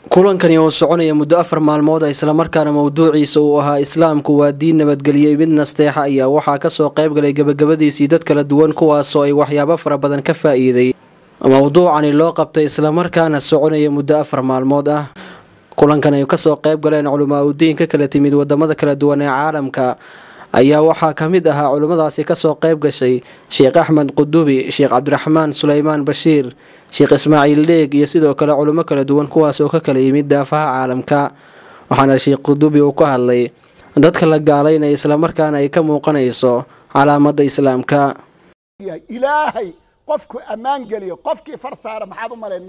Kulankani oo soconaya muddo 4 maalmood, islamarkaana mowduuciisa uu ahaa Islaamku waa diin nabadgeliyey mid nasteexa, ayaa waxaa kasoo qayb galay gabagabadiisii dad kala duwan, kuwaasoo ay waxyaabo fara badan ka faa'iiday mowduucani loo qabtay, islamarkaana soconaya muddo 4 maalmood ah. Kulankan ay kasoo qayb galeen culamaa udiin ka kala timid wadamada kala duwan ee caalamka ayaa waxaa ka mid ahaa culimmadaasi kasoo qayb gashay Sheekh Axmed Qudubi, Sheekh Cabdiraxmaan Suleymaan Bashiir, Sheekh Ismaaciil Dheeg iyo sidoo kale culimo kala duwan, kuwaas oo ka kala yimid daafaha caalamka. Waxaana Sheekh Qudubi uu ka hadlay dadka la gaalaynaya, islamarkaana ay ka muuqanayso calaamada Islaamka. Ilaahay qofku ammaan geliyo, qofkii far saara maxaad u malayn?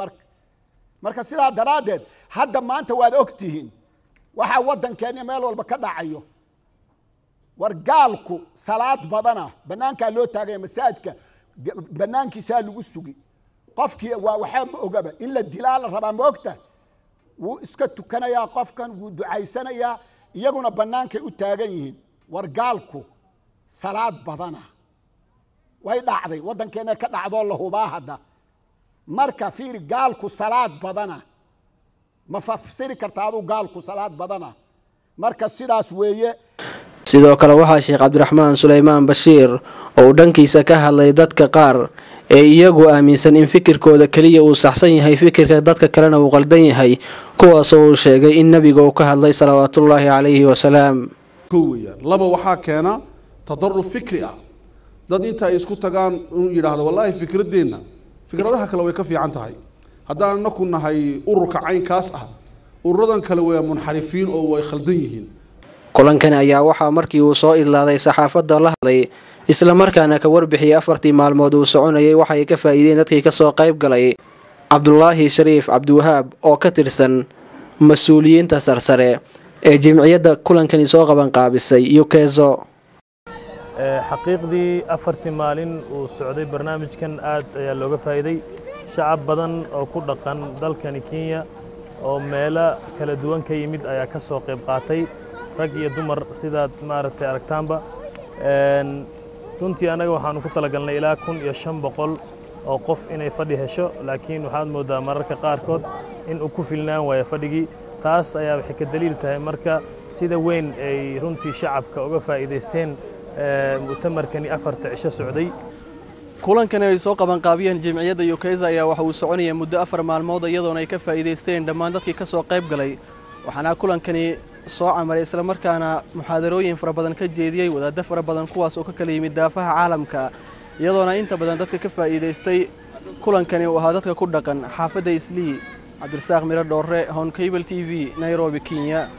Marka sidaa daraaddeed hadda maanta waad og tihiin waxaa waddankeena meel walba ka dhacayo. War gaalku salaad badana, bannaankaa loo taagaya, masaajidka bannaankiisaa lagu sugi. Qofkii waa waxaa ma ogaba in la dilaa la rabaa, ma ogta? Wuu iska tukanayaa qofkan, wuu ducaysanayaa, iyaguna bannaankay u taagan yihiin. War gaalku salaad badana, way dhacday waddankeena ka dhacdoo la hubaa hadda. Marka fiiri, gaalku salaad badana, ma fafsiri karta aduu gaalku salaad badana? Marka sidaas weeye. Sidoo kale waxaa Sheekh Cabdiraxmaan Suleymaan Bashiir oo uu dhankiisa ka hadlay dadka qaar ee iyagu aaminsan in fikirkooda keliya uu saxsan yahay, fikirka dadka kalena uu qaldan yahay, kuwaasoo uu sheegay in nebiga uu ka hadlay salawaatullaahi calayhi wasalaam. Ko weeyaan. Laba, waxaa keena tadaruf fikri ah, dad inta ay isku tagaan un yidhaahdo wallaahi fikraddeenna fikradaha kale way ka fiican tahay, haddaan anaku nahay ururka caynkaas ah, ururadan kale waa munxarifiin oo way khaldan yihiin. Kulankani ayaa waxaa markii uu soo idlaaday saxaafadda la hadlay, islamarkaana ka warbixiyay 4tii maalmood uu soconayay waxay ka faa'iideen dadkii kasoo qayb galay, Cabdulaahi Shariif Cabdiwahaab oo ka tirsan mas-uuliyiinta sarsare ee jimciyadda kulankani soo qaban qaabisay Yukezo. Xaqiiqdii 4tii maalin uu socday barnaamijkan aad ayaa looga faa'iiday. Shacab badan oo ku dhaqan dalkani Kenya oo meelo kala duwan ka yimid ayaa ka soo qayb qaatay, rag iyo dumar, sidaad maaragtay aragtaanba. Runtii annaga waxaanu ku talagalnay ilaa 1500 oo qof inay fadhi hesho, laakiin waxaad mooddaa mararka qaarkood in uu ku filnaan waayo fadhigii. Taas ayaa waxay ka daliil tahay marka sida weyn ay runtii shacabka uga faa'iidaysteen mu'tamarkani 4ta cisho socday. Kulankani ay soo qabanqaabiyeen jimciyadda Yukeza ayaa waxa uu soconaya muddo 4 maalmood, iyadoona ay ka faa'iidaysteen dhammaan dadkii ka soo qayb galay. Waxaana kulankani soo camaray, islamarkaana muxaadarooyin fara badan ka jeediyey wadaaddo fara badan, kuwaas oo ka kala yimid daafaha caalamka, iyadoona inta badan dadka ka faa'iidaystay kulankani uu ahaa dadka ku dhaqan xaafadda Islii. Cabdirasaaq Miro Dhoore, Honkable TV, Nairobi, Kenya.